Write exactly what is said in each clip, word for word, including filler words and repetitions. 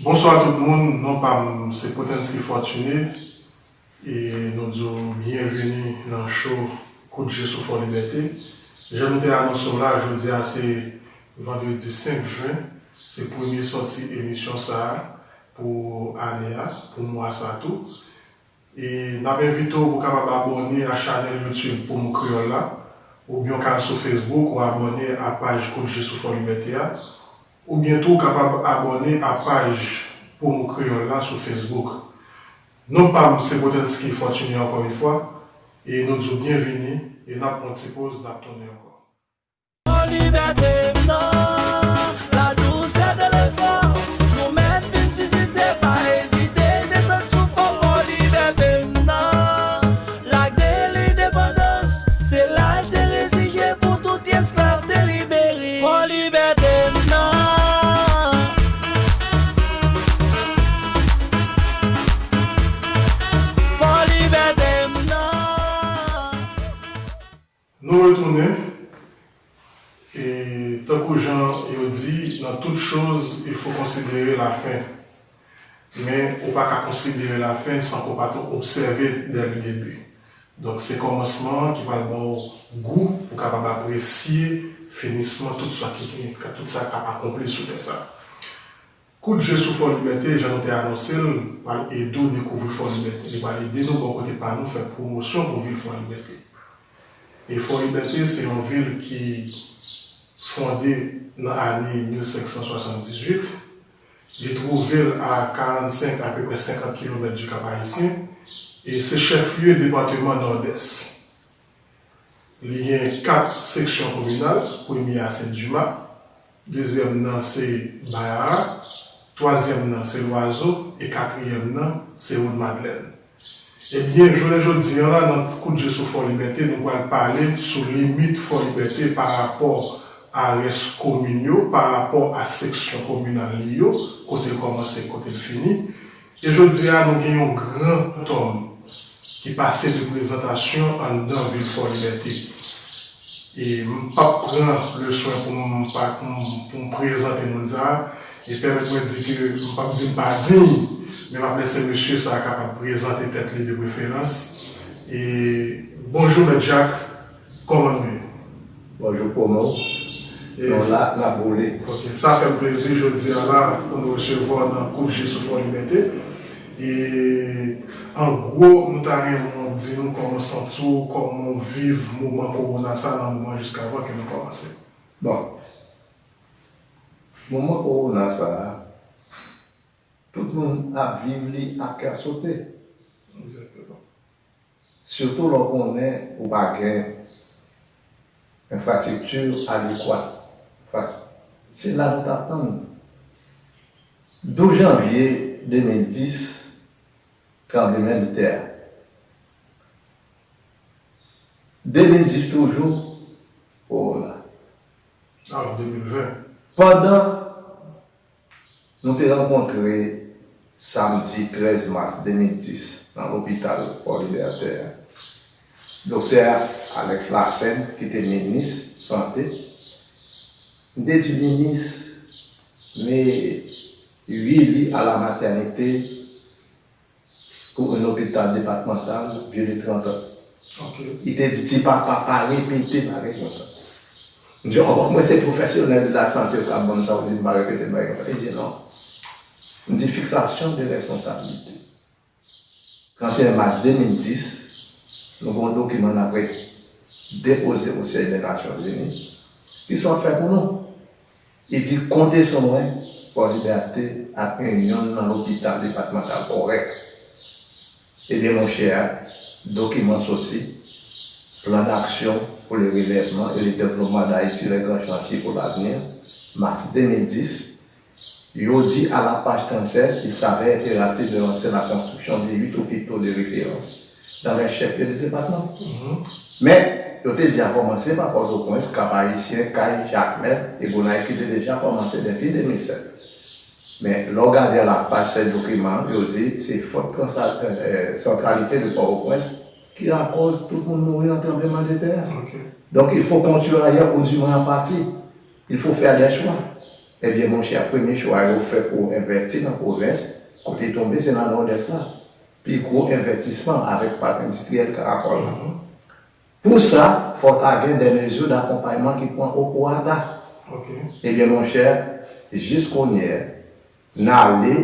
Bonswa tout moun, non pa m se Potenski Fortuné, e nou di w byenveni nan show Kout Je sou Fò Libète. Jan nou te anonse w la, jodi a se vandredi senk jen, se premye sòti emisyon sa a pou ane a, pou mwa sa tou. E n ap envite w pou w kapab abòne a chanèl YouTube Pwomo Kreyòl la, oubyen w ka al sou Facebook, ou abòne a paj Kout Je sou Fò Libète a, oubyen tou w kapab abòne a paj Pwomo Kreyòl la sou Facebook. Non pa m se Potenski Fortuné ankò yon fwa, e nou di w byenveni, e n ap pran ti poz, n ap tounen ankò. Fò libète m nan, la dousè de lefò. Nou mèt vin vizite, pa ezite, desann sou fò, fò libète m nan. Lak de lendepandans, se la l te redije pou tout esklav te libere. Fò libète m nan. Fò libète m nan. Nou retounen, e tankou jan yo di, dans toute chose, il faut considérer la fin. Men ou pa ka konsidere lafen san ke w pa t obsève dès le début. Donk, se kòmansman an ki pral ba w gou pou w kapab apresye finisman tout sa ki gen, tout sa k ap akonpli sou tè sa a. Kout Je sou Fò Libète, jan nou te anonse l, pral ede w dekouvri Fò Libète. Li pral ede nou bò kote pa nou fè pwomosyon pou vil Fò Libète. E Fò Libète se yon vil ki fonde nan ane mil senk san swasanndizwit. Li twouve l a karannsenk, apeprè senkant kilomèt di Kap Ayisyen, e se chèflye depatman Nòdès. Li gen kat seksyon kominal, premye a se Dima, dezyèm nan se Bayara, twazyèm nan se Lwazo, e katriyèm nan se Wòdmadlèn. Ebyen, jounen jodi a la, nan Kout Je sou Fò Libète, nou pral pale sou limit Fò Libète pa rapò a rès komin yo, pa rapò a seksyon kominal li yo, kote l kòmanse, kote l fini. E jodi a, nou gen yon gran tòm ki pase de prezantasyon anndan vil Fò Libète. E m p ap pran le swen pou m pa, pou m, pou m prezante moun sa a. E pèmèt mwen di ke m p ap di m pa diy, men m ap lese mesye sa a kapab prezante tèt li de preferans. E bonjou, Mèt Jak. Kòman nou ye? Bonjou, Pwomo. E nou la, n ap boule. Ok, sa fè m plezi jodi a la pou nou resevwa w nan Kout Je sou Fò Libète. E an gwo, nou ta renmen w di nou kòman w santi w, kòman w viv moman kowona sa nan moman jiskavan ke nou kòmanse. Bon, moman kowona sa a, tout moun ap viv li ak kè sote. Egzakteman. Sitou lè w konnen ou pa gen enfrastrikti adekwa. Se la nou t ap tann. Douz janvye de mil dis, tranblemann de tè a. De mil dis toujou, kowona. Alò, de mil ven. Pandan nou te rankontre samdi trèz mas de mil dis nan lopital Fò Libète a, doktè Alex Larsen, ki te minis sante, m te di minis, mais huit lits à la maternité pour un hôpital départemental vieux de trente ans. Ok. Li te di, "Ti papa, pa repete bagay konsa." M di, "Oh, mwen se pwofesyonèl de la sante, ou ka ban m sa, ou di m pa repete bagay konsa." Li di, "Non." M di, "Fixation de responsabilité." Trannteyen mas de mil dis, nou gen yon dokiman n apre depoze o syèj dè Nasyonzini. Kisa w ap fè pou nou? Li di, "Konte sou mwen, Fò Libète ap gen yonn nan lopital depatmantal kòrèk." Ebyen, monchè, dokiman soti, Plan d'action pour le relèvement et le développement d'Haïti, les grands chantiers pour l'avenir, mas de mil dis, yo di à la page trente-sept, il s'avère impératif de lancer la construction de huit hôpitaux de référence dans les chefs-lieux de département. Mhm. Men, yo te di a kòmanse pa Pòtoprens, Kap Ayisyen, Kay, Jakmèl e Gonayiv ki te deja kòmanse depi de mil sèt. Men, lè w gade a la paj sèt dokiman an, yo di se fòt transa-, eh, santralite de Pòtoprens ki lakòz tout moun mouri nan tranblemann de tè a. Ok. Donk, il faut construire ailleurs ou du moins en partie. Il faut faire des choix. Ebyen, monchè, premye chwa yo fè pou envèsti nan pwovens, kote l tonbe, se nan Nòdès la. Pi gwo envèstisman avèk pak endistriyèl Karapòl la. Pou sa, fò ta gen de mezi dakonpayman ki pran o prorata. Ebyen, monchè, jis kounye a, n ale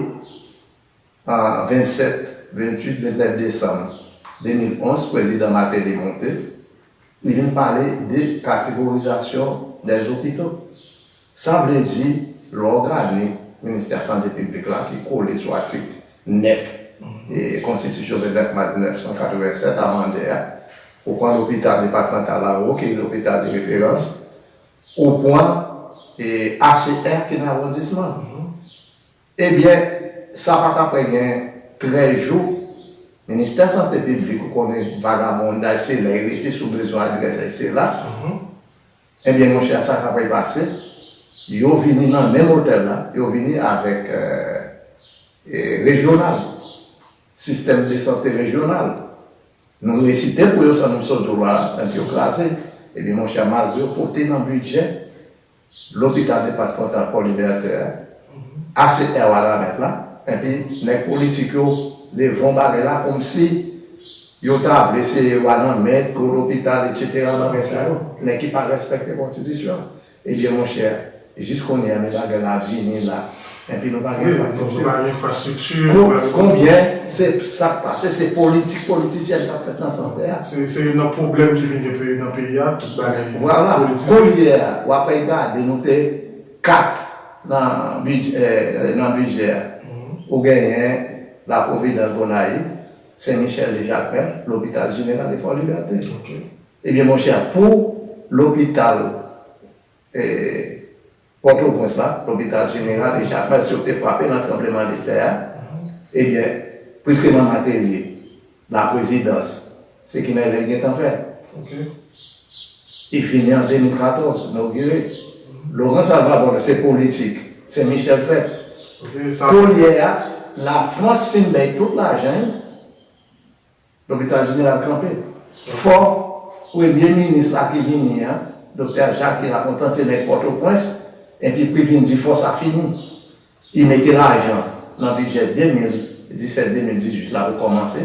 an vennsèt, venntuit, vennèf desanm de mil onz, prezidan Martelly monte, li vin pale de kategorizasyon dè zopito. Sa vle di, lè w gade Ministè Sante Piblik la ki kole sou atik nèf e Konstitisyon vennèf mas mil nèf san katrevennsèt amande a, ou pran lopital depatmantal la, ou ki lopital de referans, ou pran e H C R ki nan awondisman. Ebyen, sa pa t apre gen trèz jou, Ministè Sante Piblik, ou konnen vagabondaj, se la, yo rete sou bezwen adrès, se la. Ebyen, monchè, sa k apre pase, yo vini nan menm otèl la, yo vini avèk e, e, rejyonal, sistèm de sante rejyonal. Nou resite pou yo sa nou sot jou la, epi yo kraze. Ebyen, monchè, malgre yo pote nan bidjè lopital depatmantal Fò Libète a, H C R Wanament la, epi nèg politik yo leve yon bagay la kòmsi yo ta vle se Wanament, gwo lopital, etsetera, bagay sa yo, nèg ki pa respekte konstitisyon. Ebyen, monchè, jis kounye a, men bagay la vini la. Epi nou pa gen enfrastrikti. Konbyen se sa k pase? Se politik politisyen k ap fèt nan sante a. Se, se youn nan pwoblèm ki vin gen peyi, nan peyi a, tout bagay politize. Vwala. Kounye a, w ap gade, nou te kat nan bidjè, nan bidjè a. Ou genyen La Providence, Gonayiv, Sen Michèl e Jakmèl, lopital jeneral e Fò Libète. Ebyen, monchè, pou lopital e, Pòtoprens la, lopital jeneral e Jakmèl, si yo te frape nan tranblemanntè a, ebyen, Priskeman Martelly, laprezidans, se ki nan lè l gentan fèt. Li fini an de mil katòz, inogire. Laurent Salvador, se politik, Sen Michèl fèt. Kounye a, Lafrans fin bay tout lajan l, lopital jeneral kanpe. Fò premye minis la ki vini an, Doktè Jacques Lafontant, se nèg Pòtoprens, epi pou vin di fò sa fini. Li mete lajan nan bidjè de mil disèt de mil dizuit la pou kòmanse,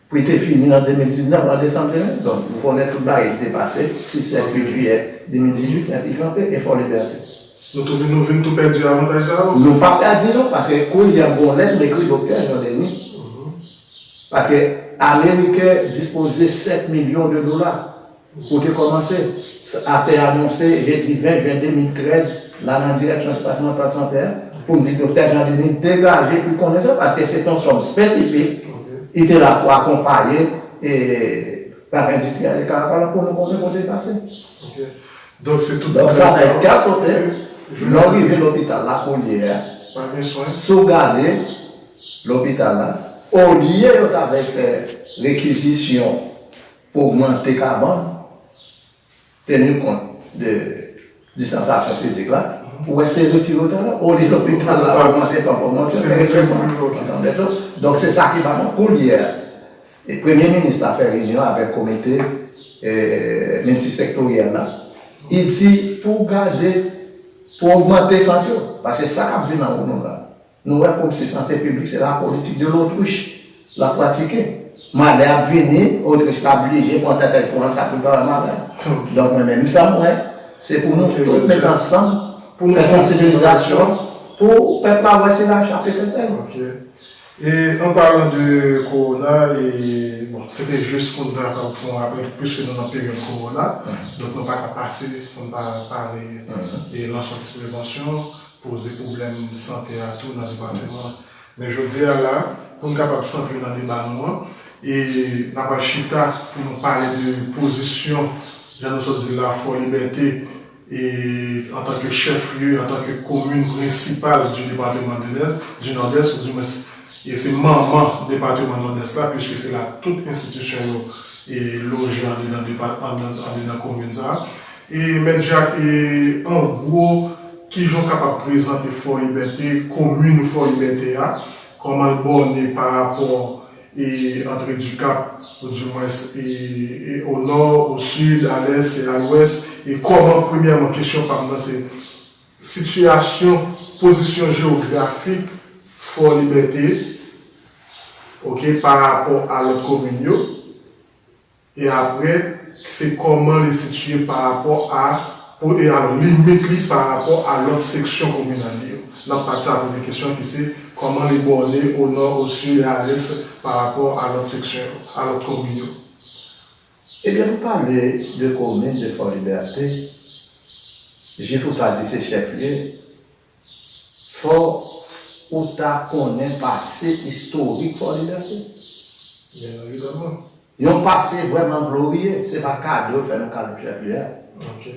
pou li te fini an de mil diznèf, an desanm de mil. Donk, nou konnen tout bagay ki te pase, sis, sèt, uit jiyè de mil dizuit, epi kanpe, e Fò Libète. Nou tou vin, nou vin tou pèdi avantaj sa yo? Nou pa pèdi non, paske kounye a gon lèt m ekri Doktè Jean Denis. Paske Ameriken dispoze sèt milyon de dola pou te kòmanse. Sa te anonse jedi ven jen de mil trèz la nan direksyon depatmantal sante a, pou m di Doktè Jean Denis degaje pou l konnen sa, paske se te yon sòm espesifik, li te la pou akonpaye e, pak endistriyèl e Karapòl pou nou konnen kote l pase. Donk, se tout. Donk, sa fè kè sote. Lè w rive lopital la kounye a, si w gade lopital la, olye yo ta vle fè rekizisyon pou ogmante kabann, teni kont de distansasyon fizik la, ou wè se retire yo ta la, olye lopital la ogmante, pa ogmante, se retire yo. Donk, se sa ki pa bon kounye a. E premye minis la fè reyinyon avèk komite e, miltisektoryèl la. Li di pou gade, pou ogmante sant yo. Paske sa k ap vin anwo nou la, nou wè kòmsi sante piblik se la politik de lotwich l ap pratike. Malè ap vini, otrich la blije pran tèt li pou rann sa pou l pa wè malè. Donk, mwen menm, sa m wè, se pou nou tout met ansanm, fè sansibilizasyon pou pèp la wè se la chape tèt li. E an palan de kowona, e, bon, se te jis pou n ta kapab fè yon rapèl, piske nou nan peryòd kowona, donk nou pa ka pase san n pa pale de lanswè ti prevansyon, poze pwoblèm sante a tou nan depatman. Men jodi a la, pou n kapab santre nan deba nou an, e n a pral chita pou nou pale de pozisyon, jan nou sot di l la, Fò Libète, e antanke chèf lye, antanke komin prensipal du département de l'Est, du Nord-Est, ou dimwens, e se manman depatman Nòdès la, piske se la tout enstitisyon yo e loje andedan depa-, andedan, andedan komin sa a. E Mèt Jacques, e an gwo, kijan w kapab prezante Fò Libète, komin Fò Libète a, kòman l bòne pa rapò e Antre Dikap, oudimwens, e, e o nò, o sid, a lès e a lwès, e kòman, premyèman, kesyon pa m nan se, sitiyasyon, pozisyon jewografik Fò Libète, oke, pa rapò a lòt komin yo, e apre, se kòman li sitiye pa rapò a, pou, e alò, limit li pa rapò a lòt seksyon kominal li yo. N ap pati a premye kesyon ki se kòman li bòne o nò, o sid e a lès pa rapò a lòt seksyon yo, a lòt komin yo. Ebyen, pou pale de komin de Fò Libète, jis pou ta di se chèflye, fò ou ta konnen pase istorik Fò Libète. Byen evidaman. Yon pase vrèman gloriye, se pa kado yo fè nou kado chèflye a. Ok.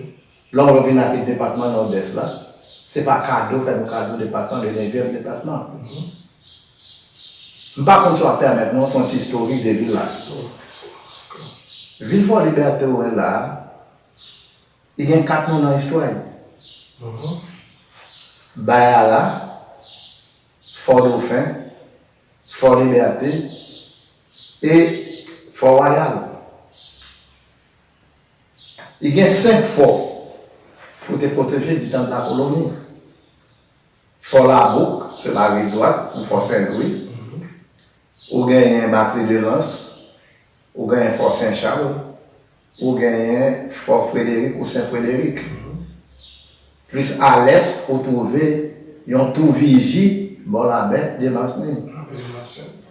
Lè w vin ak depatman Nòdès la, se pa kado fè nou kado depatman, le nevyèm depatman. Mhm. M pa konn si w ap pèmèt mwen fè yon ti istorik de vil la. Vil Fò Libète ou wè la a, li gen kat non nan istwa li. Mhm. Bayala, Fò Dofen, Fò Libète e Fò Wayal. Li gen senk fò pou te pwoteje ditan de la koloni. Fò Labouk, se lavil dwat, ou Fò Sendwi. Mhm. Ou genyen Batri de Lans, ou genyen Fò Sen Chal, ou genyen Fò Frederik ou Sen Frederik. Mhm. Plis a lès, ou twouve yon Tou Viji bò Labè de Masni. Labè de Masni.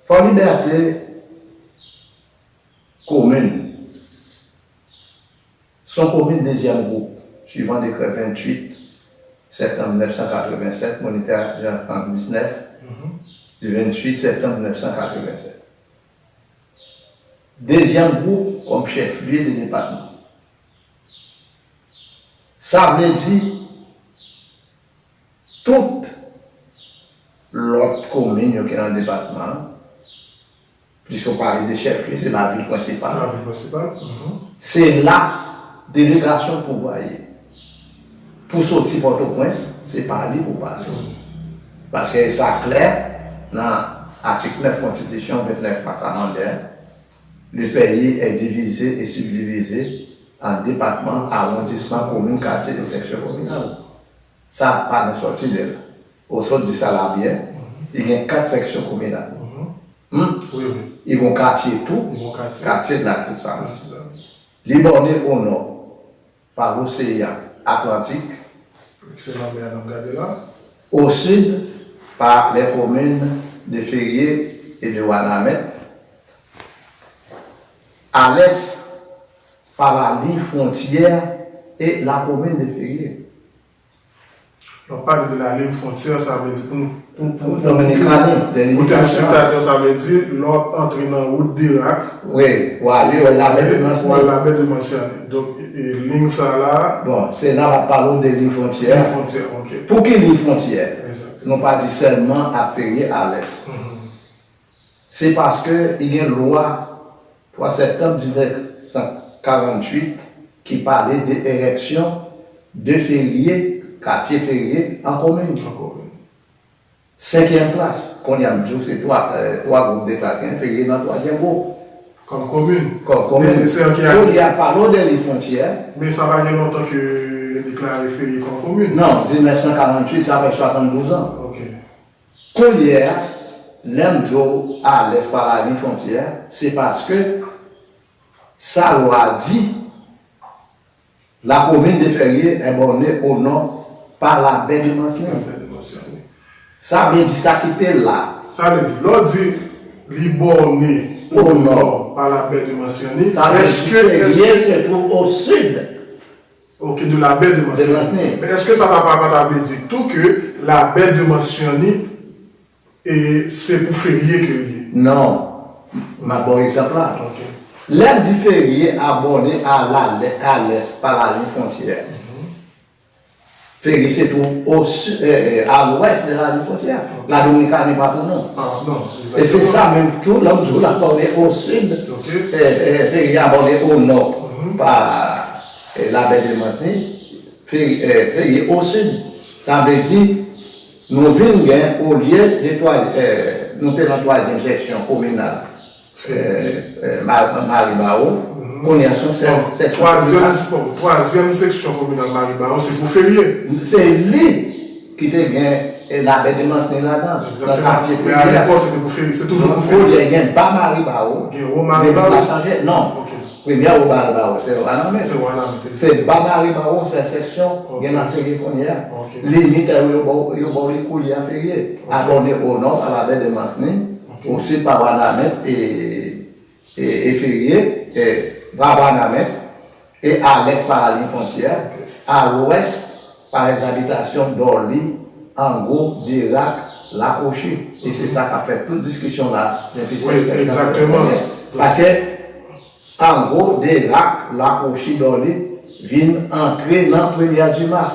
Fò Libète, komin. Se yon komin dezyèm gwoup, suivan dekrè venntuit septanm nèf san katrevennsèt, Monitè Jan Frank diznèf, Mhm. di venntuit septanm nèf san katrevennsèt. Dezyèm gwoup kòm chèflye de depatman. Sa vle di, tout lòt komin yo ki nan depatman an, piske w pale de chèflye, se lavil prensipal. Lavil prensipal, mhm. Se la delegasyon pouvwa ye. Pou soti Pòtoprens, se pa li pou pase. Mhm. Paske sa klè nan atik nèf konstitisyon vennèf mas amande, le pays est divisé et subdivisé en départements, arrondissements, communes, quartiers et sections communales. Sa pa nan sòti de la. Ou sot di sa la byen, li gen kat seksyon kominal. Mhm. Hmm? Wi, wi. Li gen katye tou, Li gen katye. Katye de la Toussaint. Li bòne o nò pa loseyan Atlantik. Se lanmè a n ap gade la. Au sud, par les communes de Ferrier et de Wanament. À l'est, par la ligne frontière et la commune de Ferrier. Lè w pale de la ligne frontière, sa vle di pou nou, pou, pou, pou, Dominikani, pou telespektatè, sa vle di lè w ap antre nan wout Derak. Wi, w ale, w al Labè de Masyani. W al Labè de Masyani. Donk, e, e, liy sa la. Bon, se la m ap pale w de liy fwontyè. Liy fwontyè, ok. Pou ki liy fwontyè? Egzakteman. Nou pa di sèlman a Ferye a lès. Mhm. Se paske li gen lwa twa septanm diznèf san karanntuit ki pale de eleksyon de Ferye, katye Ferye an komin. An komin. Senkyèm klas, kounye a m di w se twa, eh, twa gwoup de klas gen, Ferye nan twazyèm gwoup. Kòm komin. Kòm komin. E, e se an ki ane? Kounye a pale w de liy fwontyè. Men sa pa gen lontan ke yo deklare Ferye kòm komin. Non, diznèf san karanntuit, sa fè swasanndouz an. Ok. Kounye a, lè m di w a lès pa la liy fwontyè, se paske sa lwa di, la commune de Ferrier est bornée au nord par la baie de Mansly. La baie de Mansly. Sa vle di sa ki te la. Sa vle di, lè w di li bòne o nò pa la baie de Mansly, sa vle di Ferrier se twouve o sid. Ok, de la baie de Mansly. De Mansly. Men èske sa ta pa, pa ta vle di tou ke la baie de Mansly e se pou Ferye ke l ye? Non. M ap ba w egzanp la. Ok. Lè m di Ferye a bòne a la, a lès pa la liy fwontyè. Mhm. Ferye se twouve o si-, eh, eh, a lwès de la liy fwontyè. Ok. La Dominikani pa tou non. Ah, non, e se egzakteman sa menm tou, lè m di w la bòne o sid, ok, eh, eh, Ferye a bòne o nò, mhm, pa, eh, la baie de Mansly. Ferye, eh, Ferye o sid. Sa vle di, nou vin gen, olye de twa, eh, nou te nan twazyèm seksyon kominal, eh, eh, Ma-, Maribawo, mhm, Kounye a, se yon sèl seksyon kominal. Twazyèm, bon, twazyèm seksyon kominal Maribawou, se pou ferye. Se li ki te gen, e, Labè de Mansni ladan, nan katye ferye a. Alepòk, se te pou ferye, se toujou pou ferye. Kounye a, gen Ba Maribawou, gen Wo Maribawou. Men la chanje non. Premye Wo Maribawou, se Wanament. Se Wanament. Se Ba Maribawou, se seksyon, gen nan ferye kounye a. Limit yo, yo ba w li koulye a ferye. Abòne o nò pa Labè de Mansni, o sid pa Wanament, e e, e ferye, e, pa Wanament, e a lès pa lalin fwontyè, a lwès pa lès zabitasyon Dòli, Ango, Derak, Lakochi. E se sa k ap fè tout diskisyon la depi sèt fevriye. Paske Ango, Derak, Lakochi, Dòli vin antre nan Premyè Dima.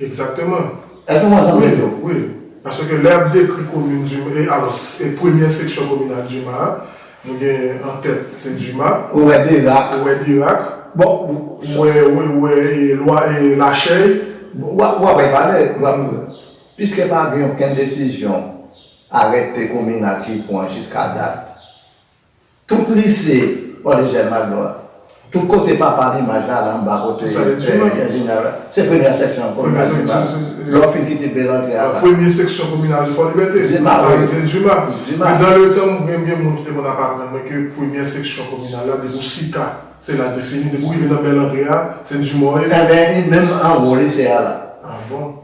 Egzakteman. Èske w konprann sa m vle di w? Wi, wi. Paske lè y ap dekri komin Dima, e alò, e premyè seksyon kominal Dima a, nou gen an tèt se Dima. Ou wè Derak. Ou wè Derak. Bon, ou wè, ou wè, e, Lwa, e, Lachèy. W ap, w ap bay valè, w ap, piske pa gen okenn desizyon arete kominal ki pran jiska dat. Tout lise, Paul Eugène Magloire, tout kote papa Limaj la, la anba kote, e, enjenyè la, se premyè seksyon kominal Dima. Lè w fin kite Belantre a la. Premye seksyon kominal Fò Libète. Dima, wi. Sa vle di Dima. Men dan le tan, mwen gen moun ki te konn ap aprann mwen ke premyè seksyon kominal la, depi w sika, se la l te fini. Depi w rive nan Belantre a, se Dima w ye. Enben, menm anwo lise a la. Ah bon?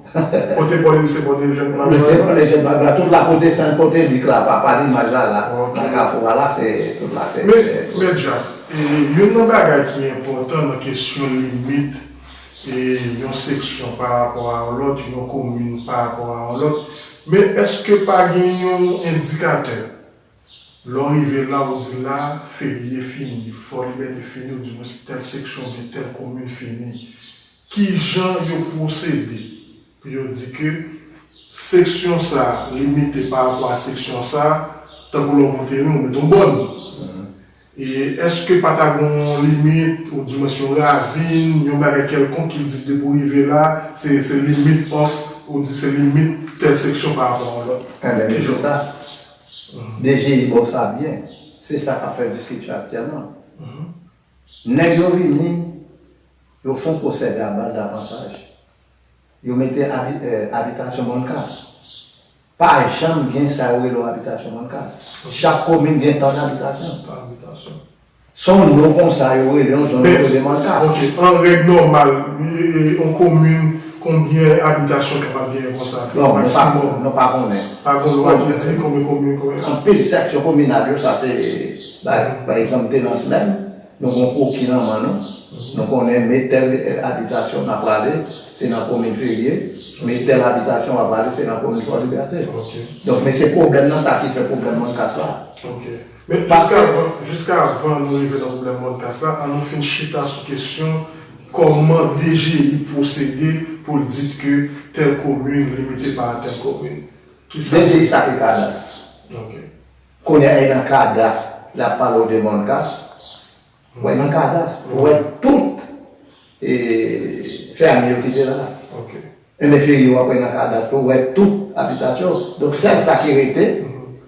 Kote Paul, se kote Eugène Magloire? Se kote Eugène Magloire. Tout la kote Sen, kote Lik la, papa Limaj la, la, nan kafou a la, se tout la, se. Men, Mèt Jak, e, youn nan bagay ki enpòtan nan kesyon limit, e, yon seksyon pa rapò a yon lòt, yon komin pa rapò a yon lòt, men èske pa gen yon endikatè? Lè w rive la, ou di la, ferye fini, Fò Libète fini, oudimwens tèl seksyon oubyen tèl komin fini. Kijan yo pwosede pou yo di ke seksyon sa a limite pa rapò a seksyon sa a, tankou lè w pran teren, ou mete yon bòn? E èske pa ta gen yon limit, oudimwens yon ravin, yon bagay kèlkonk ki di depi w rive la, se, se limit off, ou di se limit tèl seksyon pa rapò a yon lòt? Enben, men se sa. D G I ba w sa byen. Se sa k ap fè diskisyon aktyèlman. Nèg yo vini, yo fè yon pwosè vèbal davantaj. Yo mete abi-, e, abitasyon Mòn Kas. Pa janm gen sa yo rele w abitasyon Mòn Kas. Chak komin gen tan dabitasyon. Se yon non konsa yo rele yon zòn yo rele Mòn Kas. Ok, an règ nòmal, e, e, yon komin, konbyen abitasyon kapab genyen konsa? Non, nou pa, maksimòm? Nou pa konnen. Pa gen lwa ki di konbyen komin, konbyen? Anpil seksyon kominal yo, sa se, pa, pa egzanp, Delans menm, nou gen yon kwoki nan men nou. Nou konnen men tèl, e, abitasyon n ap prale, se nan komin Ferye, men tèl abitasyon w ap prale, se nan komin Fò Libète. Ok. Donk, men se pwoblèm nan sa ki fè pwoblèm Mòn Kas la. Ok. Men jiskavan, jiskavan nou rive nan pwoblèm Mòn Kas la, an nou fin chita sou kesyon kòman D G I pwosede pou l di ke tèl komin limite pa tèl komin. Kisa? D G I sa ki kadas. Ok. Kounye a, e nan kadas, l ap pale w de Mòn Kas. Ou wè nan kadas, ou wè tout, e, fèmye yo ki te la. Ok. Enben, Ferye, w ap wè nan kadas tou, ou wè tout abitasyon. Donk, sèl sa ki rete,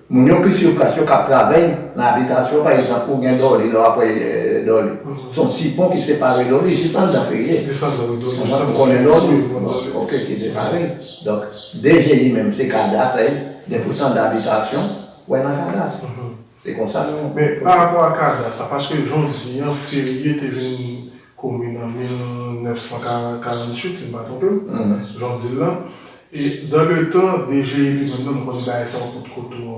moun yo ki sou plas yo k ap travay nan abitasyon, pa egzanp, ou gen Dòli, la w ap wè, e, Dòli. Se yon ti pon ki separe Dòli, jis anndan Ferye. Jis anndan, wi, Dòli, jis anndan. Ou konnen Dòli? Wi, mwen Dòli. Ok, ki separe. Donk, D G I menm, se kadas, e, depi w tande abitasyon, ou wè nan kadas. Se konsa nou. Men pa rapò a kadas la, paske jan w di an, Ferye te vin komin an mil nèf san karanntuit, si m pa twonpe m, jan w di l lan. E dan le tan, D G I li menm nan, nou konnen bagay sa yo potko twò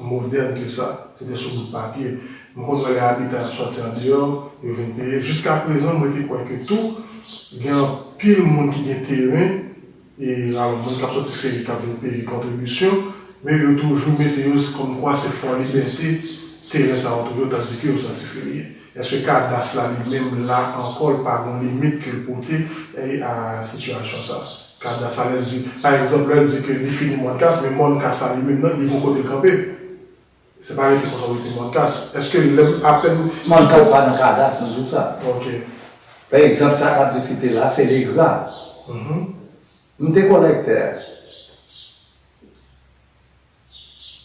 modèn ke sa. Se te sou bout papye. M konn wè lè abitan ap sòti andeyò, yo vin peye. Jiska prezan, mwen te kwè ke tou, gen anpil moun ki gen teren, e alò, moun k ap sòti Ferye k ap vin peye kontribisyon, men yo toujou mete yo kòmkwa se Fò Libète teren sa yo twouve yo, tandike yo sòti Ferye. Èske kadas la li menm la ankò, l pa gen yon limit ke l pote, e, a sitiyasyon sa a? Kadas la, lè l di, pa egzanp, lè l di ke li fini Mòn Kas, men Mòn Kas la li menm nan, li gen yon kote l kanpe. Se pa rete konsa w rete Mòn Kas. Èske lè m apèn. Mòn Kas pa nan kadas, nou di w sa. Ok. Pa egzanp, sa k ap diskite la, se Legra. M te kolektè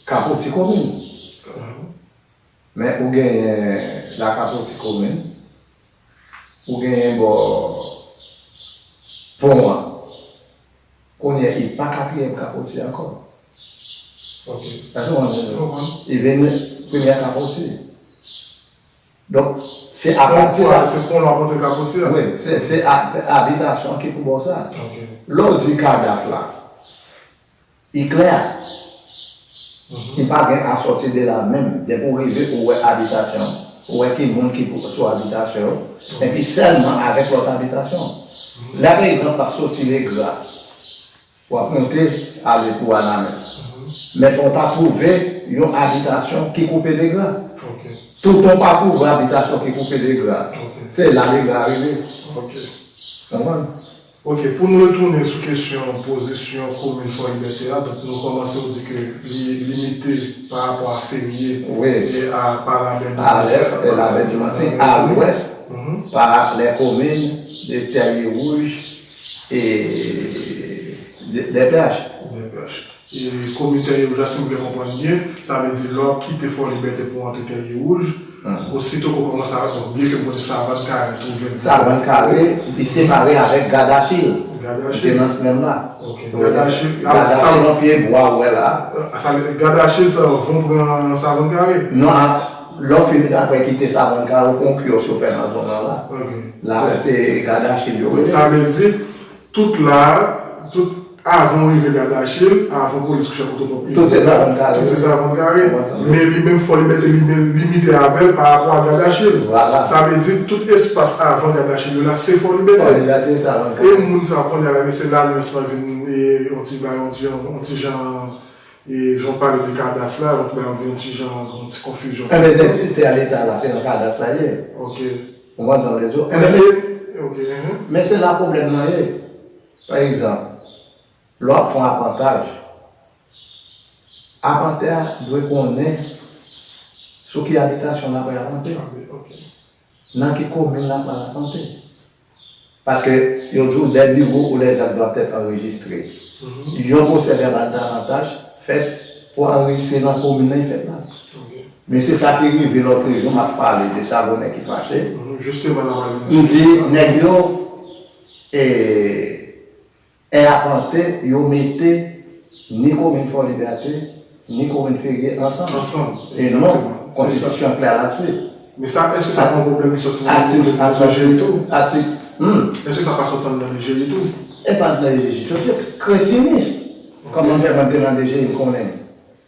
Kapoti komin. Men ou genyen Lakapoti komin, ou genyen bò pon an. Kounye a, li pa katriyèm Kapoti ankò. Ok. Sa se yon Mwen konprann. Li vin premye Kapoti. Donk, se apati la. Se pon la montre Kapoti a. Wi, se se a- abitasyon ki pou bò sa. Ok. Lè w di kadas la, li klè. Mhm. Li pa gen a sòti de la menm. Depi w rive, ou wè abitasyon, ou wè ki moun ki pou- sou abitasyon yo. Epi sèlman avèk lòt abitasyon. Lè, pa egzanp, w ap soti Legra, w ap monte ale pou Wanament. Mhm. Men fò w ta twouve yon abitasyon ki koupe Legra. Ok. Toutan w pa twouve abitasyon ki koupe Legra, Ok. se la Legra rive. Ok. Konprann? Ok, pou nou retounen sou kesyon pozisyon komin Fò Libète a, donk nou kòmanse ou di ke li limite pa rapò a Ferye Wi. e a Palabè A lès, e Labè Dimansi, a lwès, Mhm. pa lè komin de Tèrye Wouj e de, de Pèch. Dèpèch. E komin Tèrye Wouj la, si m byen konprann byen, sa vle di lè w ap kite Fò Libète pou w antre Tèrye Wouj, ositò ke w kòmanse avèk, bon, byen ke m konnen Savann Kare twouve l. Savann Kare, li separe avèk Gadachil. Li te Gadachil. nan menm la. Ok. Wi. Gadachil. Ah, Gadachil, sa- yon pye bwa ou wè la. Ah, sa vle- Gadachil, sa, van pran Savann Kare. Non, a- lè w fin apre kite Savann Kare, ou pran yon kyòs yo fè nan zòn nan la. Ok. La, se Gadachil yo Donk, rele. sa vle di, tout la, tout avan w rive Gadachil, avan polis kouche kote w Tout se Savann Kare. Tout se Savann Kare. Ou konprann sa? Men li menm Fò Libète li men- limite avè l pa rapò a Gadachil. Vwala. Sa vle di, tout espas avan Gadachil yo la, se Fò Libète. Fò Libète, Savann Kare. E moun sa konnen la, men se lalyans lan vin e yon ti bay, yon ti jan, yon ti jan, e jan w pale de kadas la, yon ti bay, yon ti jan, yon ti konfizyon. Enben, dènye tè a Leta la, se nan kadas la ye. Ok. Ou konprann sa m vle di w? Enben, Enben, e- ok, mhm. Men se la pwoblèm nan ye. Pa egzanp, lè w ap fè yon apantaj, apantè a dwe konnen sou ki abitasyon l ap apante, Ah, wi, ok. nan ki komin l ap apante. Paske yo di w des bureaux où les actes doivent être enregistrés. Mhm. Yon pwosè vèbal davantaj fèt pou anrejistre nan komin nan li fèt la. Ok. Men se sa ki rive lòt jou, m ap pale de Savonè ki fache. Mhm. Jisteman, nan pale de M di nèg yo, e, e apante, yo mete ni komin Fò Libète, ni komin Ferye ansanm. Ansanm, E non, egzakteman. Se sa. Konstitisyon klè ladsi. Men sa, èske sa pa yon pwoblèm ki sòti nan Atik, komin de G I tou? atik, hmm. Èske sa pa sòti anndan D G I tou? E pa anndan D G I tou, se kretinis. Kòman m fè mwen te nan D G I, m konnen?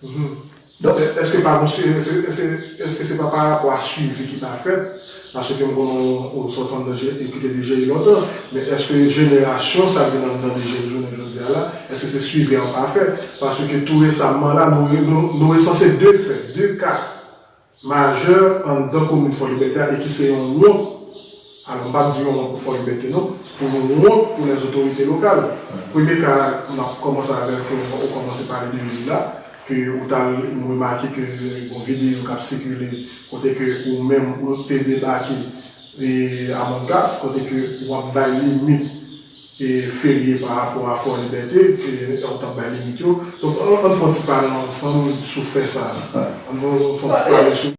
Mhm. Donk, È- Èske pa bon sui- èske, èske, èske se pa pa rapò a swivi ki pa fèt? Paske m konnen ou sòti anndan D G I, ou kite D G I lontan, men èske jenerasyon sa ki nan, nan D G I jounen jodi a la, èske se swivi an pa fèt? Paske tou resaman la, nou, nou, nou resanse de fè, de ka majè anndan komin Fò Libète a e ki se yon wont. Alò, m p ap di yon wont pou Fò Libète non, pou yon wont pou lèzotorite lokal. Premye ka, m ap kòmanse avèk, ou kòmanse pale de li la, ke ou t al, m remake ke gon videyo k ap sikile kote ke ou menm ou te debake e a Mòn Kas, kote ke w ap bay limit e Ferye pa rapò a Fò Libète, e ou t ap bay limit yo. Donk, ann, ann fè yon ti pale ansanm sou fè sa a. Ann fè yon ti pale sou